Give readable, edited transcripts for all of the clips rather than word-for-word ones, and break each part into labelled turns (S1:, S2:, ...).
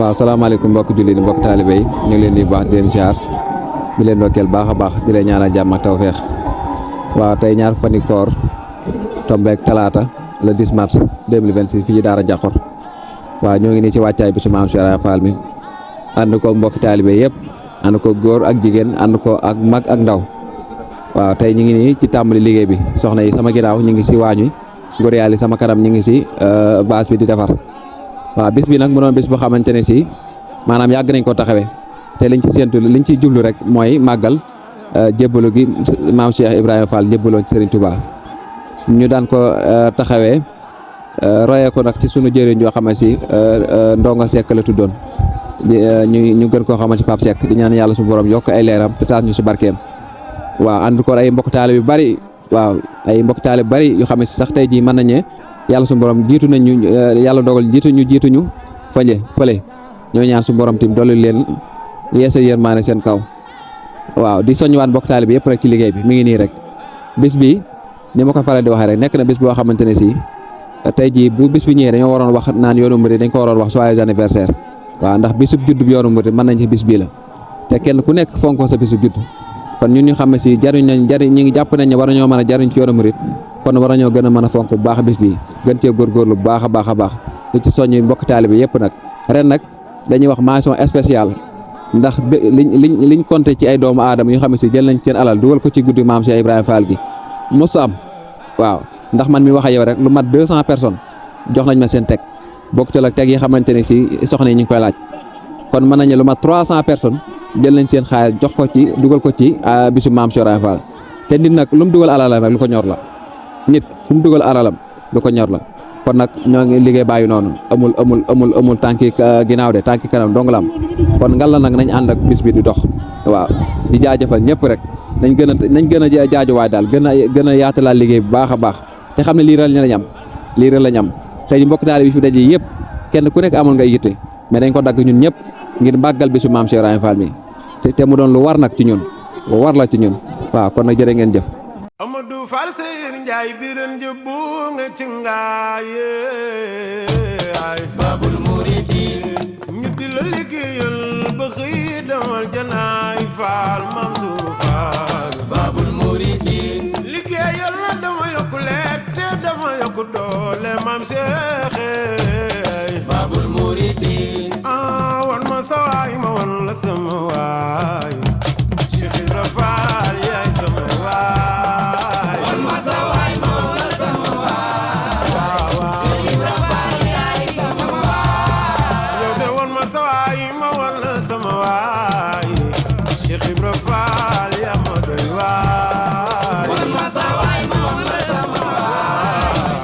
S1: waaw salaamaaleykum mbokk jullit yi mbokk taalibe yi ñu ngi leen di baax di leen ziar di leen ndokkeel baax a baax di leen ñaanal jàmm ak tawfeex waaw tey ñaar fani koor tombeek talaata le 10 mars 2026 fii ci Daara Diakhor waaw ñoo ngi nii ci wàccaay bi su Maam Cheikh Ibra Fall mi ànd ko mbokk taalibe yëpp ànd ko góor ak jigéen ànd ko ak mag ak ndaw waaw tey ñu ngi nii ci tàmbali liggéey bi soxna yi sama ginnaaw ñu ngi si waañ wi góor yàlla sama kanam ñu ngi si baas bi di defar waaw bis bi nag mu doon bis boo xamante ne si maanaam yàgg nañ ko taxawee te liñ ci séentu liñ ciy jublu rek mooy màggal jébbalu gi Maam Cheikh Ibrahima Fall jébbaloon ci Serigne Touba ñu daan ko taxawee royee ko nag ci sunu jëriñ yoo xam ne si Ndongo Seck la tuddoon ñu gën koo xamal ci Pape Seck di ñaan yàlla su borom yokk ay leeram te taas ñu si barkeem waaw ànd ko ay mbokk taale yu bari waaw ay mbokk taale yu bari yoo xam ne si sax tey jii mën nañu yàlla su borom jiitu nañ ñu yàlla dogal jiituñu fële ñoo ñaan su borom tim dolli leen yeesal yërmaane seen kaw waaw di soññiwaat mbokk taale bi yëpp rek ci liggéey bi mi ngi nii rek bis bi ni ma ko faral di waxee rek nekk na bis boo xamante ne si tey jii bu bis bi ñëwee dañoo waroon wax naan yoonu murid dañ ko waroon wax joyeux anniversaire waaw ndax bisub judd bi yoonu murid mën nañ ci bis bii la te kenn ku nekk fonko sa bisub judd kon ñun ñu xam ne si jariñ ñi ngi jàpp nañ ne war nañoo mën a jariñ ci yoonu murid kon war nañoo gën a mën a fonk bu baax bis bi gën cee góorgóorlu bu baax a baax li ci soññi mbokk taalibe yëpp nag ren nag dañuy wax mention spéciale ndax liñ compté ci ay doomu aadama yoo xam ne si jël nañ seen alal dugal ko ci guddi Maam Cheikh Ibrahima Fall gi mos am waaw ndax man mi wax ak yow rek lu mat 200 personnes jox nañ ma seen teg bokkul ak teg yi xamante ne si soxna yi ñu ngi koy laaj kon mën nañu lu mat 300 personnes jël nañ seen xaalis jox ko ci dugal ko ci bisu Maam Cheikh Ibrahima Fall te nit nag lu mu dugal alalam rek lu ko ñor la nit fu mu dugal alalam lu ko ñor la kon nag ñoo ngi liggéey bàyyi noonu amul tànki ginnaaw de tànki kanam dong la am kon ngal la nag nañ ànd ak bis bi di dox waaw di jaajëfal ñëpp rek nañ gën a jaajuwaay daal gën a yaatalaal liggéey bu baax a baax te xam ne lii rek lañ am tey mbokk taalibe bi fi daje yëpp kenn ku nekk amoon nga yitte mais dañ ko dagg ñun ñëpp ngir màggal bisu Maam Cheikh Ibrahima Fall mi te mu doon lu war nag ci ñun lu war la ci ñun waaw kon nag jërë ngeen jëf.
S2: Amadou Fall Seyir Njaay biran jëbbu nga ci ngaaye ay Babul Muridin ñu di la liggéeyal ba xëy demal janaay Fall Mansour Fall Babul Muridin liggéeyal la dama yokku leer te dama yokku doole Maam Cheikh Babul Muridin wan ma sa waay ma wan la sama waay Cheikh Ibra Fall yaay sama waay sama waay Cheikh Ibra Fall yaa ma doy waay wal ma sa waay ma wal la sama waay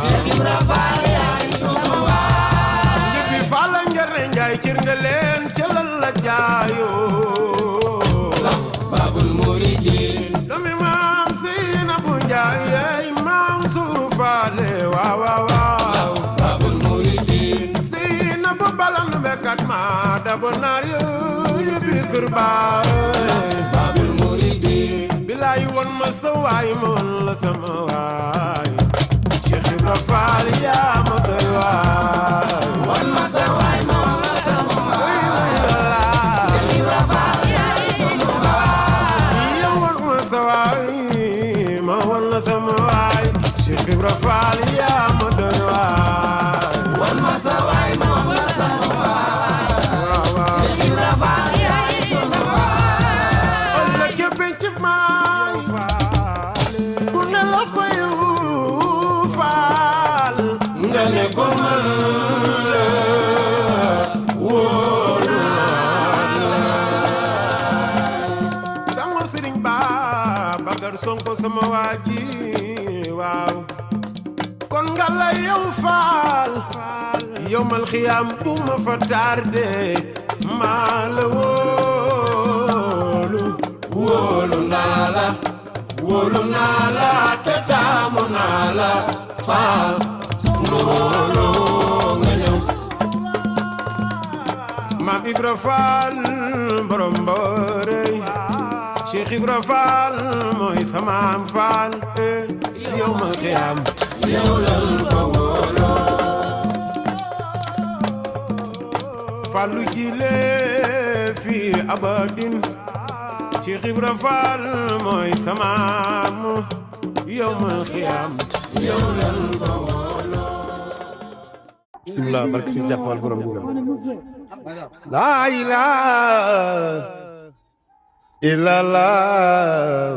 S2: Cheikh Ibra Fall yaa sama waay njëbbi Fall la njerne njaay cër nga leen cëlal la jaayoo Babul ba naar yu biir kër baay Babul Mouridine bilaay won ma sa waay ma won la sama waay Cheikh Ibra Fall yaa ma doy waay won ma sa waay ma won la sama waay Cheikh Ibra Fall yaa sama waay yow won ma sa waay ma won la sama waay Cheikh Ibra Fall yaa ma doy waay won ma sa waay ma won la sama waay Cheikh Ibra Fall yaa sama waay ëllëg ca penc maay ku ne la fayu Fall nga ne ko man la wóolu la sangor Sëriñ Babacar Sonko sama waa ji waaw kon nga la yow Fall yowmal xiyaam bu ma fa tardé maa la wóolu naa la te taamu naa la Fall wóolu nga ñëw Maam Ibra Fall borom mboorey Cheikh Ibra Fall mooy samaam Fall yowmal xiyaam yow lan fa wóolu Fallu jile fi abadin Cheikh Ibra Fall mooy samaam yowmal xiyaam yow lan fa wóolu
S3: bismillah barke si jàppal borom dugal laa ilaaha illallah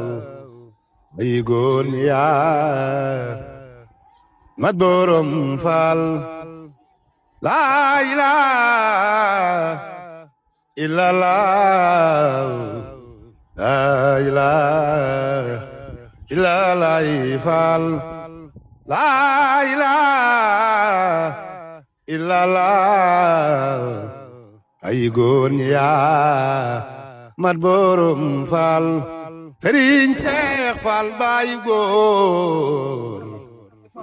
S3: ay góor yaa mat borom Fall laa ilaaha illallah laa ilaaha illallah Fall laa ilaaha illallah ay góor yaa mat borom Fall Sëriñ Seex Fall baay góor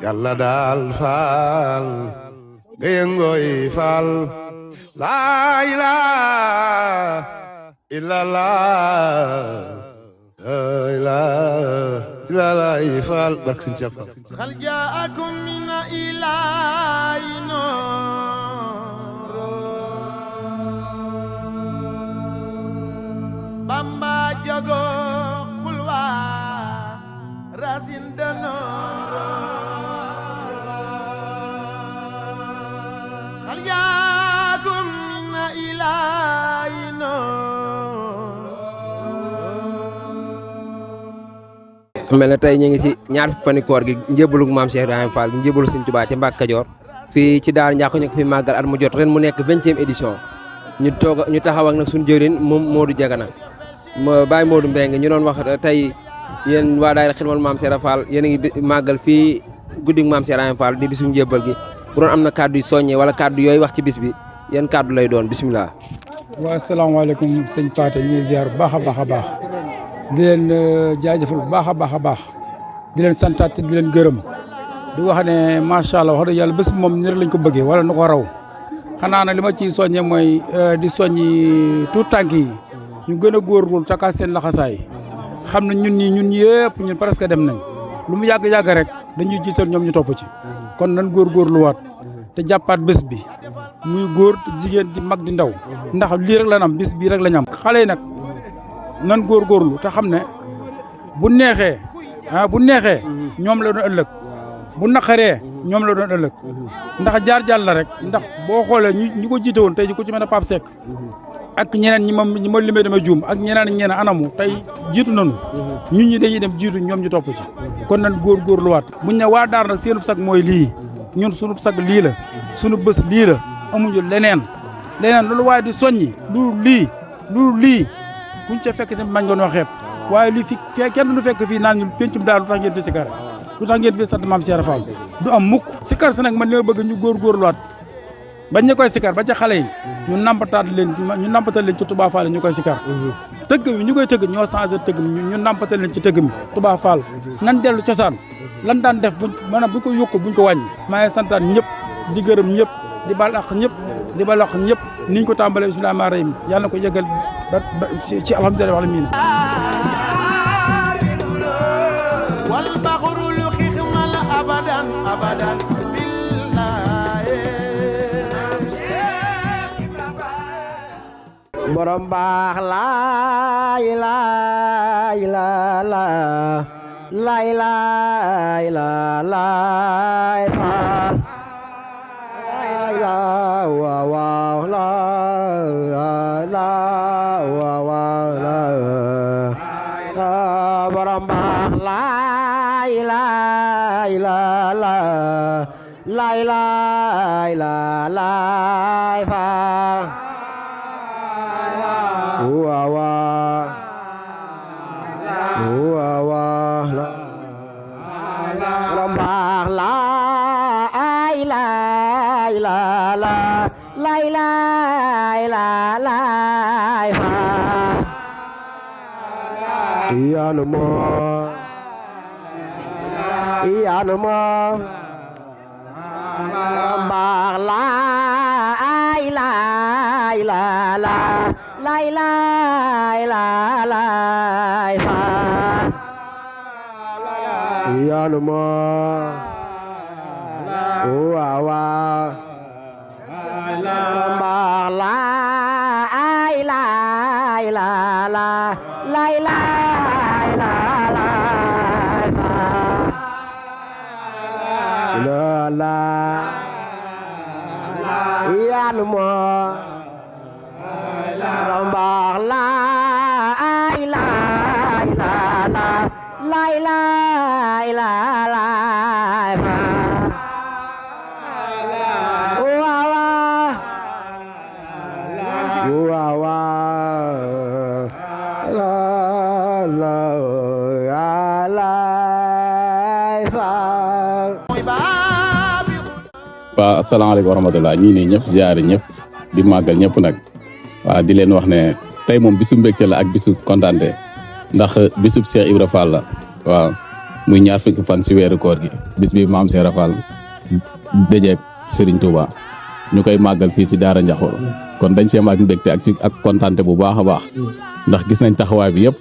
S3: Yàlla daal Fall gayengooy Fall laa ilaaha illallah laa ilaaha illallah Fall barke Sëriñ Seex Fall
S2: hal jaakum min ilaahi nuur Bamba jago kulwa rasin de noor hal jaakum min ilaahi nuur
S4: mel na tey ñu ngi ci ñaar fani koor gi njébbalu maam Cheikh Ibrahima Fall njébbalu Sëriñ Tuubaa ci Mbàkke Kajoor fii ci Daara Njàkko ñu ko fi màggal at mu jot ren mu nekk 20e édition ñu taxaw ak nag suñu jëwriñ moom Modou Diagana Baye Modou Mbengue ñu doon wax tey yéen waa daayira Xidmal maam Cheikh Fall yéen a ngi màggal fii guddig maam Cheikh Ibrahima Fall di bisu njébbal gi bu doon am na kàddu yu soññee wala kàddu yooyu wax ci bis bi yéen kàddu lay doon bisimilah.
S5: waaw asalaamaaleykum sëñ Paate ñu ngi ziar bu baax a baax a baax di leen jaajëfal bu baax a baax a baax di leen santaat di leen gërëm di wax ne macha allah wax dëgg yàlla bés moom ni rek lañ ko bëggee wala nu ko raw xanaa nag li ma ciy soññee mooy di soññi tout tànk yi ñu gën a góorgóorlu takkaat seen laxasaay xam ne ñun yëpp ñun presque dem nañ lu mu yàgg-yàgg rek dañuy jiital ñoom ñu topp ci kon nan góorgóorluwaat te jàppaat bés bi muy góor jigéen di mag di ndaw ndax lii rek la am bis bii rek la ñu am xale yi nag nan góorgóorlu te xam ne bu neexee ñoom la doon ëllëg bu naqaree ñoom la doon ëllëg ndax jaar la rek ndax boo xoolee ñi ko jiite woon tey ji ko ci mel ne Pape Seck ak ñeneen ñi ma limee dama juum ak ñeneen anamu tey jiitu nañu ñun ñi dañuy dem jiitu ñoom ñu topp ci kon nan góorgóorluwaat buñ ne waa Daara nag seenub sag mooy lii ñun sunub sag lii la sunu bés lii la amuñu leneen loolu waaye di soññi lu lii buñ ca fekk tamit mañ noo xeeb waaye lii fi kenn du fekk fii naan ñu pencum daal lu tax ngeen fi sikar lu tax ngeen fi sant maam Cheikh Fall du am mukk sikar si nag man li ma bëgg ñu góorgóorluwaat bañ ñu koy sikar ba ca xale yi ñu nampatal leen ci Touba Fall ñu koy sikar tëgg mi ñu koy tëgg ñoo changé tëgg mi ñu nampatal leen ci tëgg mi Touba Fall nan dellu cosaan lan daan def buñ ko yokku buñ ko wàññi maa ngi santaan ñëpp di gërëm ñëpp di baal àq ñëpp di baal àq ñëpp ni ñu ko tàmbalee bismillah rahmaan rahim yàlla na ko yëgal ba ci alhamdulilah alamin
S2: wal baxrul xixmal abadan abadan billahi
S4: borom baax laay laay laay laay laay laay faal laay laay waaw waaw laay laay waaw waaw laay borom baax laay laay laay laay laay faal waaw waaw borom baax laay laay laay faal yaanu moo borom baax laay laay faal yaanu moo waaw waaw baax laay faal la yaanu moo baax laay
S6: waaw asalaamaaleykum wa rahmatulah ñii nii ñëpp ziare ñëpp di màggal ñëpp nag waaw di leen wax ne tey moom bisu mbégte la ak bisu kontaante ndax bisub Cheikh Ibra Fall la waaw muy ñaar fukki fan si weeru koor gi bis bi maam Cheikh Ibra Fall dajeeg Serigne Touba ñu koy màggal fii si Daara Ndiakhou kon dañ see am ak mbégte ak kontaante bu baax a baax ndax gis nañ taxawaay bi yëpp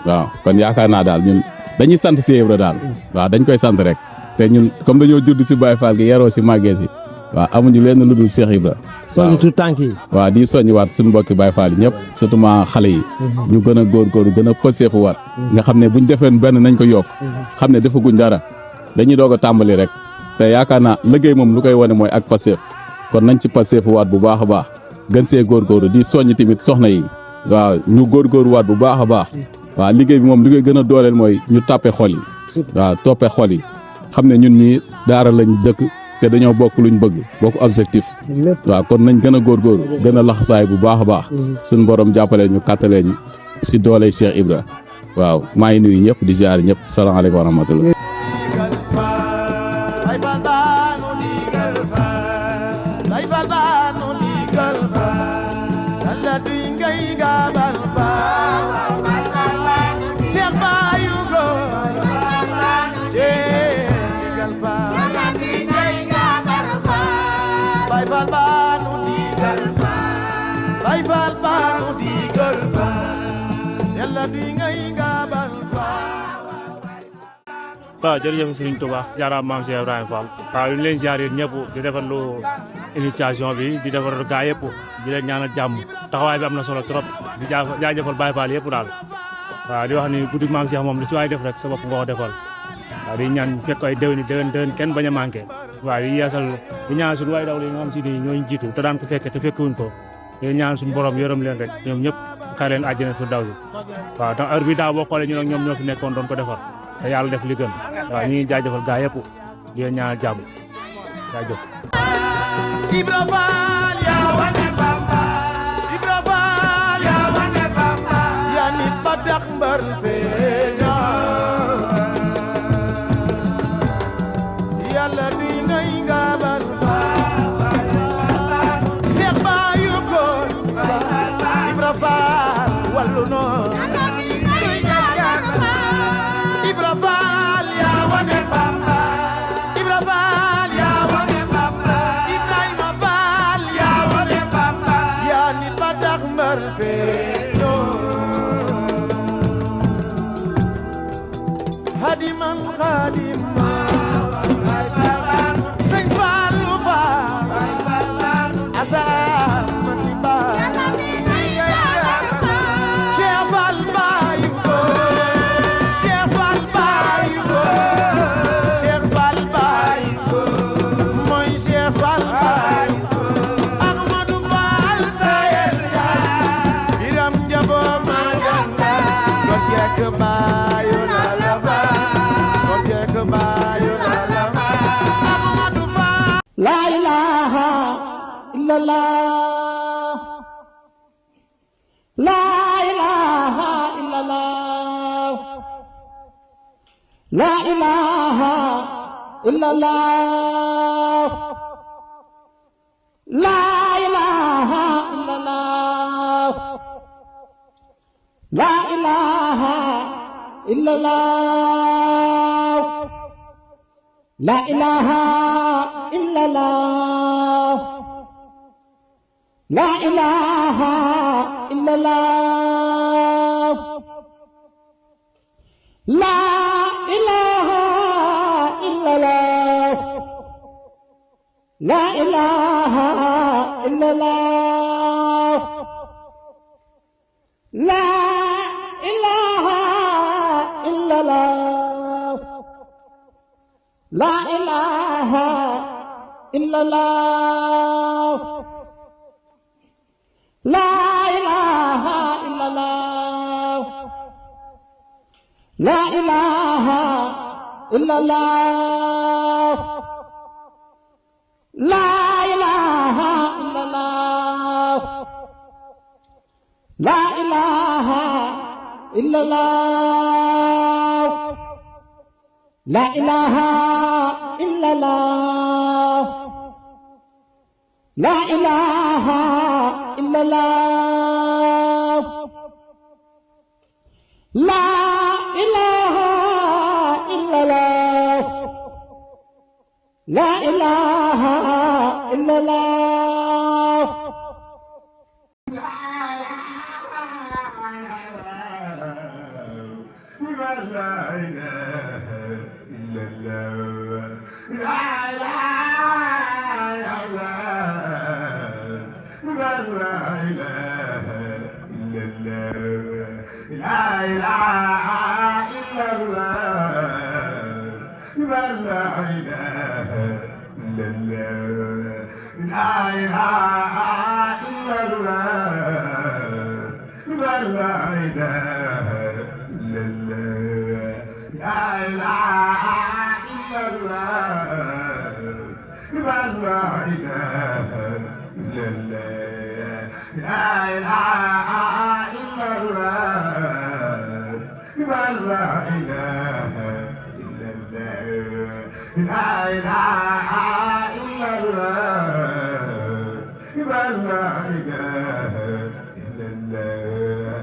S6: waaw kon yaakaar naa daal ñun dañuy sant Cheikh Ibra daal waaw dañ koy sant rek. te ñun comme dañoo judd si Baye Fall gi yaroo si màggee si waaw amuñu lenn lu dul Cheikh Ibra
S4: soñu tu tànk yi
S6: waaw di soññiwaat suñu mbokki Baye Fall yi ñëpp surtout ma xale yi ñu gën a góorgóorlu gën a pëseefu waat nga xam ne buñ defeen benn nañ ko yokk xam ne defaguñ dara dañuy doog a tàmbali rek te yaakaar naa liggéey moom lu koy wane mooy ak paseef kon nañ ci paseefu waat bu baax a baax gën see góorgóorlu di soññ tamit soxna yi waaw ñu góorgóorlu waat bu baax a baax waaw liggéey bi moom li koy gën a dooleel mooy ñu tàppe xol yi waaw toppe xol yi xam ne ñun ñii daara lañ dëkk te dañoo bokk luñ bëgg bokk objectif waaw kon nañ gën a góorgóorlu gën a laxasaay bu baax a baax suñu borom jàppalee ñu kàttalee ñu si doole Cheikh Ibra waaw maa ngi nuyu ñëpp di ziar ñëpp salaamaaleykum wa rahmatullah
S7: waaw jërëjëf Serigne Touba jaaraama maam Cheikh Ibrahima Fall waaw ñu leen ziar yéen ñëpp di defarlu initiation bi di defarlu gaa yëpp di leen ñaanal jàmm taxawaay bi am na solo trop di jaajëfal Baye Fall yëpp daal waaw di wax ni guddi maam Cheikh moom lu ci waay def rek sa bopp nga ko defal waaw di ñaan fekk ay déwén kenn bañ a manqué waaw di yeesal di ñaan suñu waay daw li nga xam si ni ñooñu jiitu te daan ko fekke te fekkewuñ ko di ñaan suñu borom yërëm leen rek ñoom ñëpp xare leen àjjana fi daw bi waaw donc heure bi daaw boo xoolee ñu nag ñoom ñoo fi nekkoon doon ko defar te yàlla def li gën waaw ñu ngi jaajëfal gaa yëpp di leen ñaanal jàmm jaajëf
S2: Ibra Fall yaa wane Bamba Ibra Fall yaa wane Bamba yaa nit ba tax mbar feeña yàlla di ngay ngabal Seex Baayu Góor Ibra Fall wallu noon Ibra Fall yaa wane Bamba Ibra Fall yaa wane Bamba Ibrahima Fall maam Xaadim sëñ Fallu Faal asaan man di baay Cheikh Fall baayu ko Cheikh Fall baayu ko Cheikh Fall baayu ko mooy Cheikh Fall baayu ko Ahmadou Fall Sayer Biram Njabo ma janga ko jekk baayu la la fa ko jekk baayu la la fa Ahmadou Fall
S8: La ilaha illallah La ilaha illallah La ilaha illallah La ilaha illallah La ilaha illallah La ilaha illallah La ilaha illallah La ilaha illallah La ilaha illallah La ilaha illallah La ilaha illallah La ilaha illallah La ilaha illallah La ilaha illallah La ilaha illallah La ilaha illallah La ilaha illallah La ilaha illallah La ilaha illallah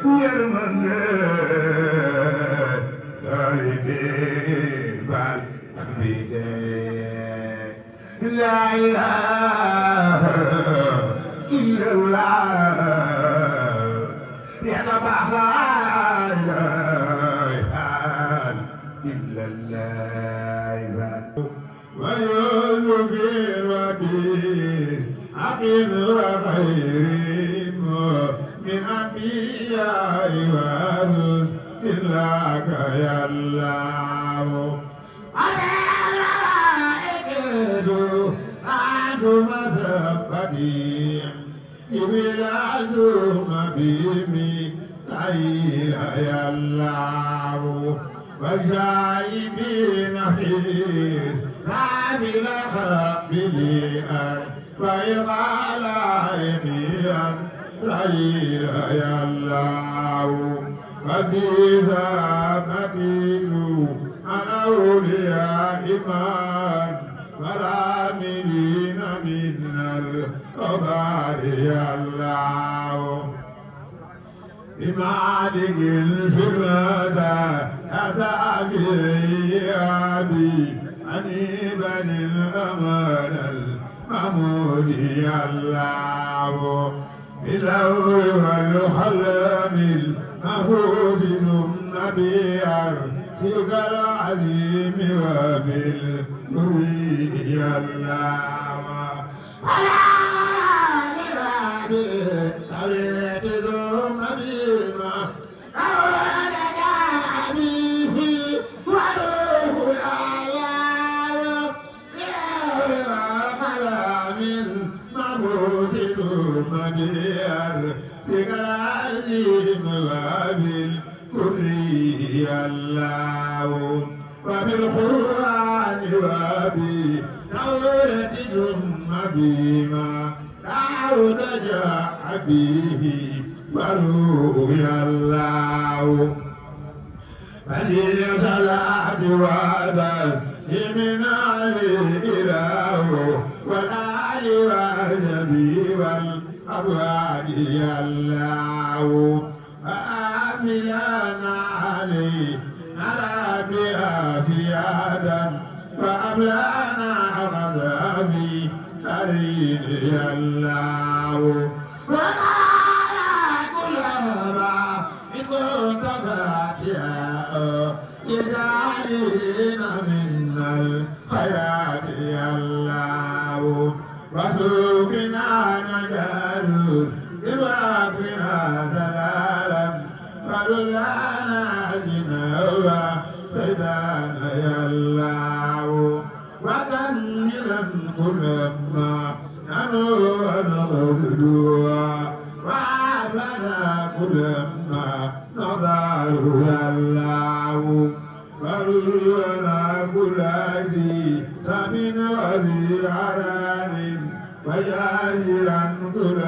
S2: Yermane
S9: يتبع لا إله إلا الله ويذكر ودين عقل وخير من أنبياء ورسل إلاك يا الله على الملائكة أنتم مسبتي يبلغون بمي يا الله وجايبين خير رابل خابلين فيقال عينيا ليل يا الله وبيزا مكيل عن أولياء إيمان والعاملين من القبار يا الله بمالك الفردة أتى أبي أنيبا الأمان المحمود يا الله بالأمر والحلم المفروض نبيا فيك العظيم وبالنور يا الله على طريق ثم بما أولد أبيه وروح الله يا كلام المفروض ثم بير فيك العظيم وبالنور يا الله وبالقرآن وبالتوراة ثم بما داود جاء به وروي الله فلي صلاة وتسليم الإله والآل والنبي والأزواج يا الله فآملنا عليه نرى بها فيادا فأملانا غضبي أريد يا الله ولا كل ما إن كنت فاتحا يجعلين من الخيرات يا الله وسوقنا نجال إبراقنا زلالا فدلانا جنوا سيدان يا الله وكملا كل ما نغفدوا وعافنا كل ما نضعه يا الله وارزقنا كل ذي ثمن وذي عران وجاهلا كل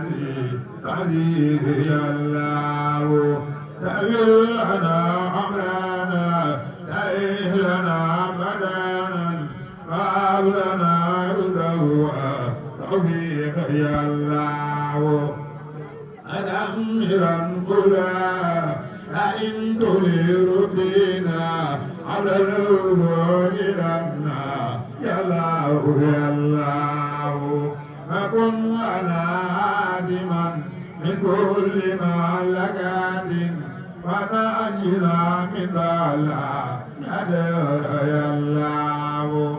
S9: ذي عزيز يا الله تأمر لنا أمرنا تأيه لنا بدانا وهب لنا رضا وتوفيق يا الله أدمرا كلا لئن تغير بنا على الوجود لنا يا الله يا الله فكن لنا عازما من كل مهلكات ونأجنا من بلاء يدر يا الله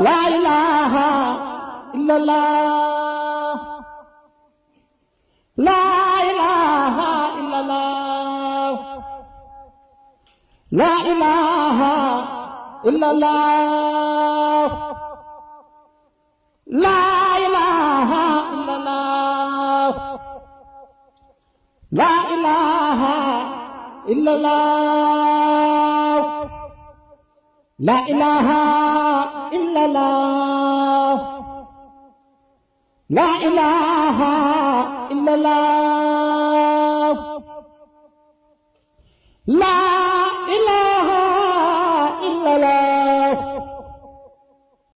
S8: La ilaha illallah. La ilaha illallah. La ilaha illallah. La ilaha illallah. La ilaha illallah. La ilaha illallah. La ilaha illallah. La